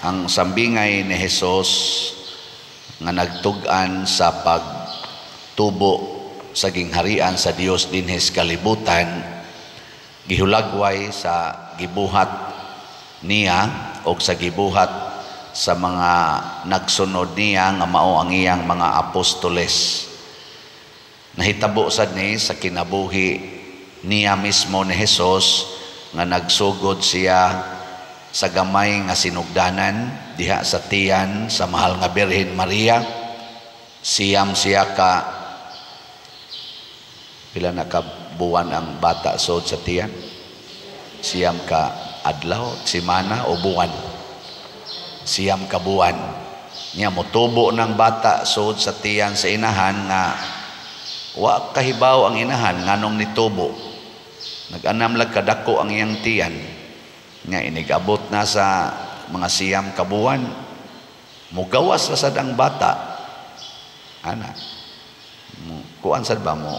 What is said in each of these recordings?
Ang sambingay ni Hesus nga nagtug-an sa pagtubo sa gingharian sa Dios dinhi sa kalibutan, gihulagway sa gibuhat niya o sa gibuhat sa mga nagsunod niya nga mao ang iyang mga apostoles. Nahitabo sad ni sa kinabuhi niya mismo ni Hesus nga nagsugod siya sa gamay nga sinugdanan diha sa tiyan sa mahal nga Birhen Maria. 9 siya ka, pila na ka buwan ang bata sod sa tiyan? 9 ka adlaw, semana o buwan? 9 ka buwan. Nya motubo ng bata sod sa tiyan sa inahan nga wa kahibaw ang inahan nganong nitubo. Nag-anam lag kadako ang iyang tiyan. Nga inigabot na sa mga 9 ka buwan, mugawas ra sad ang bata. Ana, kuan sad ba mo?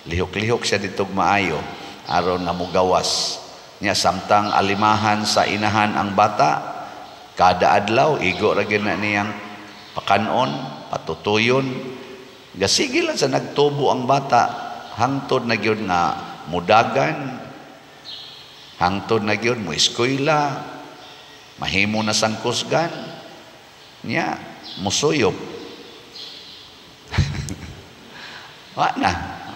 Lihok-lihok siya ditog maayo aron nga mugawas. Nya samtang alimahan sa inahan ang bata, kada adlaw igo ra gyud na niyang pakanon, patutuyon. Gasige lang sa nagtubo ang bata hangtod na gyud nga mudagan, hangtod na gyud mo eskwela, mahimo na sang kusgan, nya musuyop. Wa na,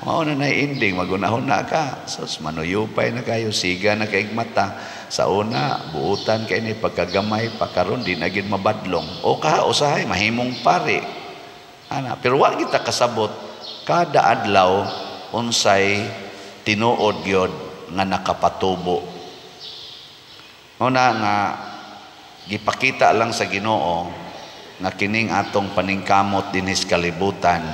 mao na ending, magunahon na ka. Sus, manuyupay na kayo, siga na kay mata. Sa una, buutan kay ni pagkagamay, pakaron di na gyud mabadlong. O ka, usahay, mahimong pare. Ana, pero wa kita kasabot kada adlaw unsay tinuod gyud nga nakapatubo. Mao na nga gipakita lang sa Ginoo nga kining atong paningkamot dinhi sa kalibutan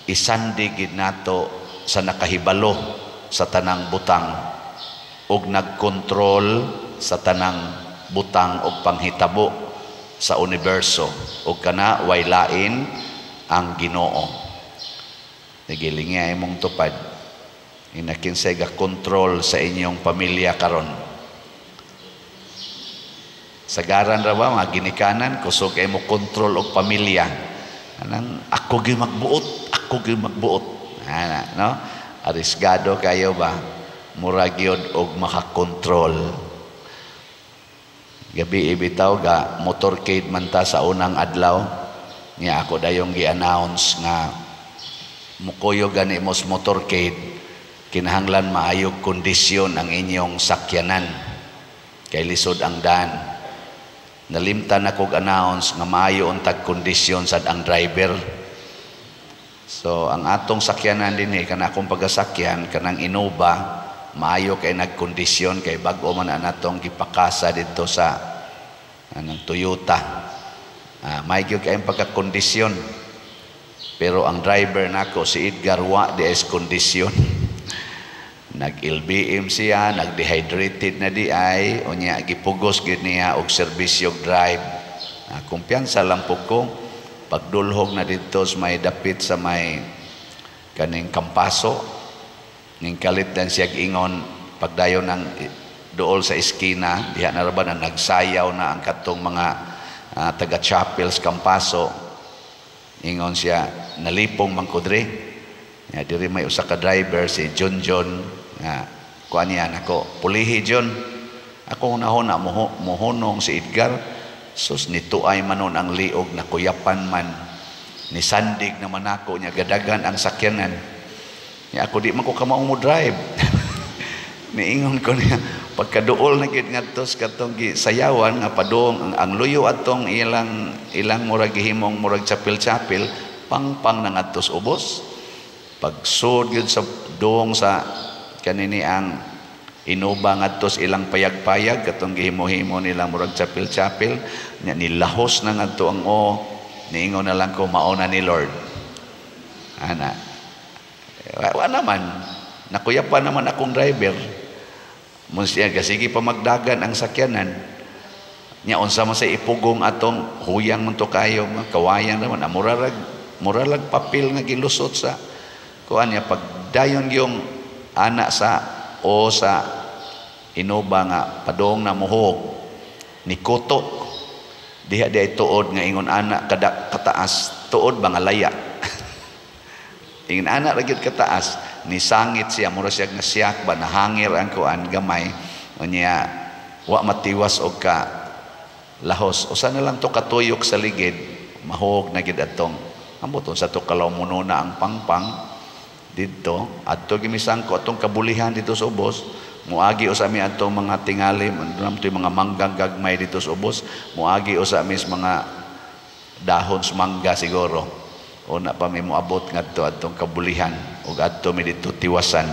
isandig gid nato sa nakahibalo sa tanang butang ug nagkontrol sa tanang butang og panghitabo sa universo, ug kana way lain ang Ginoo. Nagilingi imong tupad. Inakinsay ga kontrol sa inyong pamilya karon. Sagaran ra ba mga ginikanan kusog kay mo kontrol og pamilya. Anang ako gyud magbuot, ako gyud magbuot. Ana, no? Arisgado kayo ba? Mura gyud og makakontrol. Gabi ibitaw ga motorcade man ta sa unang adlaw. Nya ako dayong gi-announce nga mukuyo gani mos motorcade, kinahanglan maayog kondisyon ang inyong sakyanan kay lisod ang daan. Nalimtan akong announce nga maayo untag kondisyon sad ang driver. So ang atong sakyanan dinhi, kana akong pagasakyan kanang Innova, maayo kay nagkondisyon kay bag-o man ang atong gipakasa didto sa anong Toyota. Maayo gyud kay pagkakondisyon. Pero ang driver nako si Edgar wa di is kondisyon. Nag-LBM siya, nag-dehydrated na di ay, unya gipugos gyud niya og serbisyo drive. Kumpiyansa lang po ko, pagdulhog na didto sa may dapit sa may kaning Kampaso, ning kalit dan siya ingon, pagdayon ng dool sa eskina, diha na ra ba na nagsayaw na ang katong mga taga chapels Kampaso. Ingon siya, nalipong man ko diri. Ya, diri may usa ka driver si John John nga kuan niya nako, pulihi John. Ako unahon na muhunong si Edgar. Sus, nituay man nun ang liog na kuyapan man. Ni sandig naman ako niya gadagan ang sakyanan. Niya ako di man ko kamaong mo drive. Niingon ko niya pagkaduol na gid ngadto sa katong gisayawan nga padung ang luyo atong ilang ilang murag gihimong murag chapel-chapel pangpang na ngadto sa ubos. Pagsud gyud sa duong sa kanini ang Innova ngadto sa ilang payag-payag katong gihimo-himo nila murag chapel-chapel nya nilahos na ngadto ang o. Niingon na lang ko, mao na ni Lord. Ana. Wa naman nakuyapan naman akong driver. Munsiya sige pa magdagan ang sakyanan. Nya unsa man sa ipugong atong huyang man to kayo, kawayan naman murarag muralag papel nga gilusot sa kuan niya. Pagdayon yung ana sa o sa Innova nga padong na muhog ni kuto. Diha di ay tuod nga ingon ana kada kataas, tuod ba nga laya. Ingon ana ra gyud kataas, ni sangit siya, mura siya nga siyak ba, nahangir ang kuan gamay. Unya wa matiwas og ka lahos. Usa na lang to katuyok sa ligid, mahog na gid atong. Ambot unsa to kalaw na ang pangpang didto. Adto gimisangko atong kabulihan dito sa ubos. Muagi usa mi atong mga tingali, andun to mga manggang gagmay dito sa ubos. Muagi usa mi sa mga dahon sa mangga siguro. Una pa mi moabot ngadto atong kabulihan ug adto mi dito tiwasan.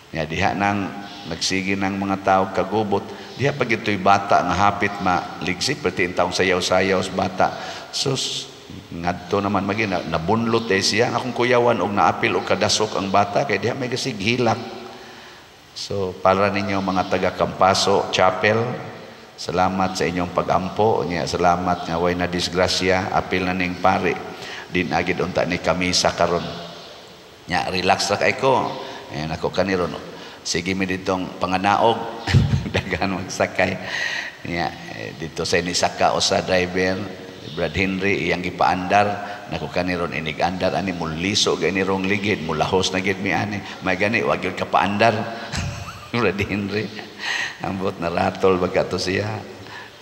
Ya diha nang nagsige ng mga tao kagubot. Diha pa gito'y bata nga hapit maligsi, perti taong sayaw-sayaw sa bata. Sus, ngadto naman magi nabunlot eh siya. Ang akong kuyawan og naapil og kadasok ang bata kay diha may gasig hilak. So para ninyo mga taga Campaso Chapel, salamat sa inyong pagampo. Nya salamat nga way na disgrasya, apil na ning pare. Din agid unta ni kamisa karon. Nya relax ra kay ko. Eh, nako kaniron. Sige mi ditong panganaog. Daghan magsakay. Nya eh, dito sa nisaka usa driver, Brad Henry, iyang gipaandar. Nako kaniron inig andar ani muliso gani rong ligid, mulahos na gid mi ani. May gani wa gyud ka paandar. Brad Henry. Ambot na ratol baga to siya.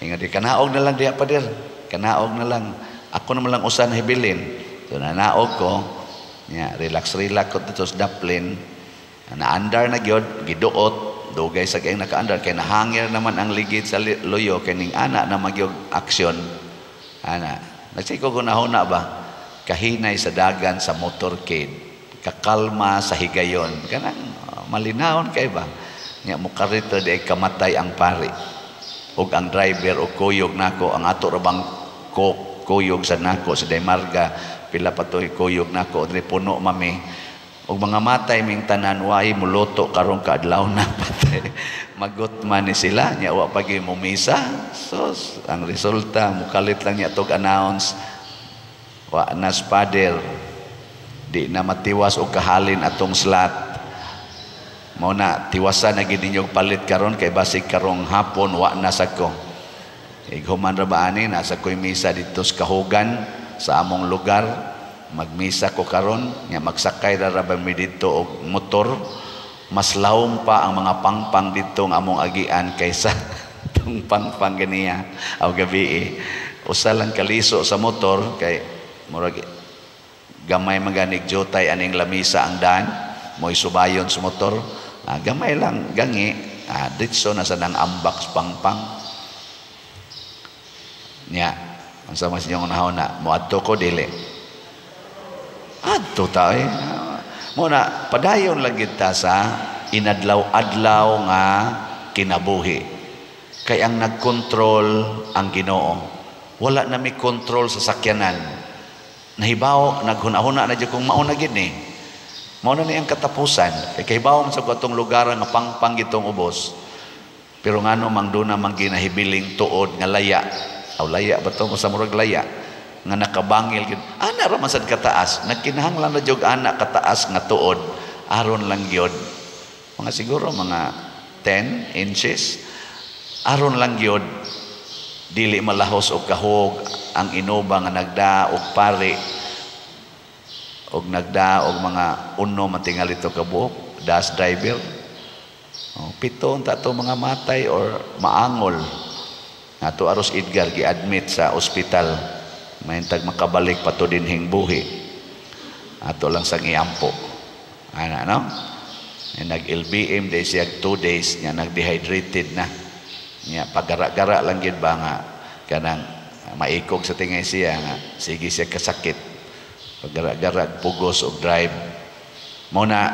Ingon di kanaog na lang diha, pader. Kanaog na lang. Ako naman lang usa na hibilin. So nanaog ko. Nya relax relax ko dito sa daplin. Naandar na gyud, giduot, dugay sa kayong nakaandar kay nahangir naman ang ligid sa luyo kay ning ana na magyog aksyon. Ana, nagsiko ko nahuna ba? Kahinay sa dagan sa motorcade, kakalma sa higayon. Kanang malinawon kay ba? Nya mokarito di ay kamatay ang pari. Ug ang driver og kuyog nako, ang ato ra bang kuyog sa nako sa Daymarga, pila pa to'y kuyog nako diri puno mami. Ug mga matay ming tanan, way muluto karong kaadlaw na patay. Magot man ni sila nya wa pa gyud mumisa. Sus, ang resulta mukalit lang niya tog announce wa nas pader, di na matiwas og kahalin atong slot. Mao na tiwasan na gid ninyo palit karon kay basig karong hapon wa na sa ko. Ighuman ra ba ani nasa ko'y misa dito sa Kahugan sa among lugar. Magmisa ko karon nya magsakay ra ra ba mi didto og motor. Mas lawom pa ang mga pangpang didto nga among agian kaysa tong pangpang ganiya aw gabi eh. Usa lang kaliso sa motor kay murag gamay maganig jutay aning lamisa ang daan mo'y subayon sa motor. Gamay lang gangi, ditso na sa nang ambak sa pangpang nya. Unsa mas inyong nahuna, moadto ko dili? Adto ta eh. Mo na padayon lang gid ta sa inadlaw-adlaw nga kinabuhi. Kay ang nagkontrol ang Ginoo. Wala na mi kontrol sa sakyanan. Nahibaw, naghuna-huna na jud kung mauna gid ni. Mao na ni ang katapusan. Kay kahibaw man sa atong lugar nga pangpang gitong ubos. Pero ngano mang duna man ginahibiling tuod nga laya. Aw laya ba to? Sa murag laya nga nakabangil gyud. Ana ra man sad kataas. Nagkinahanglan ra jud ana kataas nga tuod. Aron lang gyud. Mga siguro mga 10 inches. Aron lang gyud dili malahos og kahog ang Innova nga nagda og pari og nagda og mga uno man tingali to kabuok das driver. Oh, pito unta to mga matay or maangol. Nato aros Edgar gi-admit sa ospital. Mahintag makabalik pa to dinhing buhi. Ato lang sang iampo. Ana no? Nag-LBM day siya 2 days nya nag-dehydrated na. Nya pagara-gara lang gid ba nga kanang maikog sa tingay siya nga sige siya kasakit. Pagara-gara pugos og drive. Mao na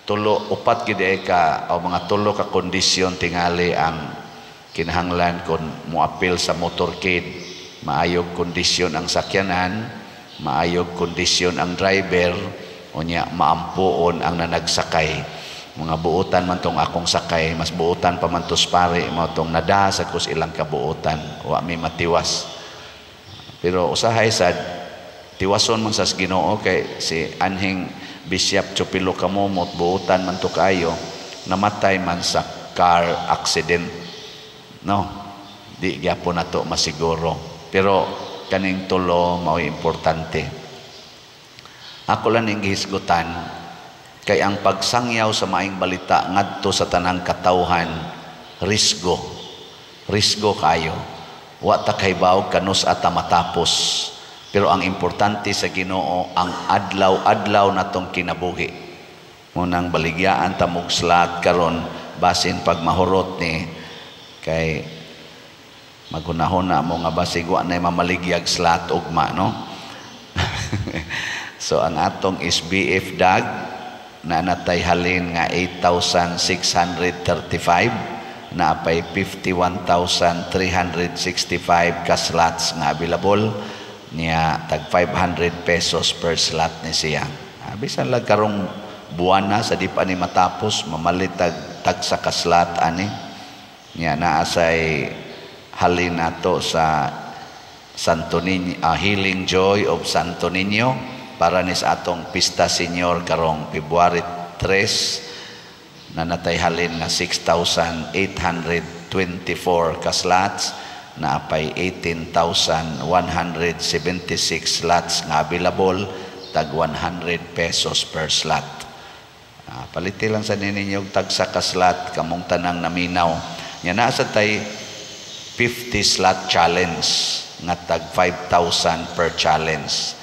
tulo upat gid ay ka o mga tulo ka kondisyon tingali ang kinahanglan kon moapil sa motorcade. Maayog kondisyon ang sakyanan, maayog kondisyon ang driver, unya maampuon ang nanagsakay. Mga buotan man tong akong sakay, mas buotan pa man tos pare, mao tong nadasa kus ilang kabuotan, wa mi matiwas. Pero usahay sad tiwason man sa Ginoo kay si anhing Bishop Chupilo Kamomot buotan man to kaayo, namatay man sa car accident. No? Di gyapon nato masiguro. Pero kaning tulo mao'y importante. Ako lang ning gihisgutan kay ang pagsangyaw sa maayong balita ngadto sa tanang katawhan, risgo. Risgo kayo. Wa ta kahibaw kanus-a ta matapos. Pero ang importante sa Ginoo ang adlaw-adlaw natong kinabuhi. Munang baligyaan ta mog slot karon, basin pag mahurot ni kay maghunahuna mo nga basig wa na mamaligyag slot ugma, no? So ang atong SBF DAG na natay halin nga 8,635, naapay 51,365 ka slots nga available niya, tag 500 pesos per slot ni siya. Bisan lang karong buwana sa di pa ni matapos, mamalit tag tagsa ka slot ani. Niya naa say halin nato sa Santo Niño, Healing Joy of Santo Niño para ni sa atong Pista Senior karong February 3, na natay halin nga 6,824 ka slots, naapay 18,176 slots nga available, tag 100 pesos per slot. Paliti lang sa ninyo tagsa ka slot kamong tanang naminaw. Nya naa sa tay 50 slot challenge nga tag 5,000 per challenge.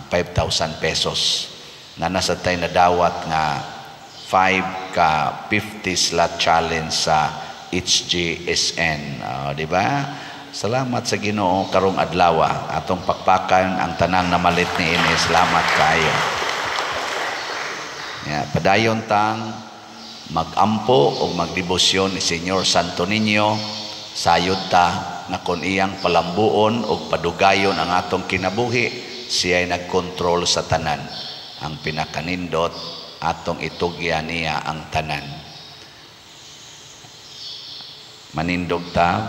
5,000 pesos. Na nasa tay nadawat nga 5 ka 50 slot challenge sa HGSN. Di ba? Salamat sa Ginoo karong adlaw. Atong pakpakan ang tanang namalit ni ini. Salamat kayo. Ya, padayon tang magampo o magdebosyon ni Señor Santo Niño. Sayod ta na kon iyang palambuon o padugayon ang atong kinabuhi, siya'y nagkontrol sa tanan. Ang pinakanindot, atong itugyan niya ang tanan. Manindog ta.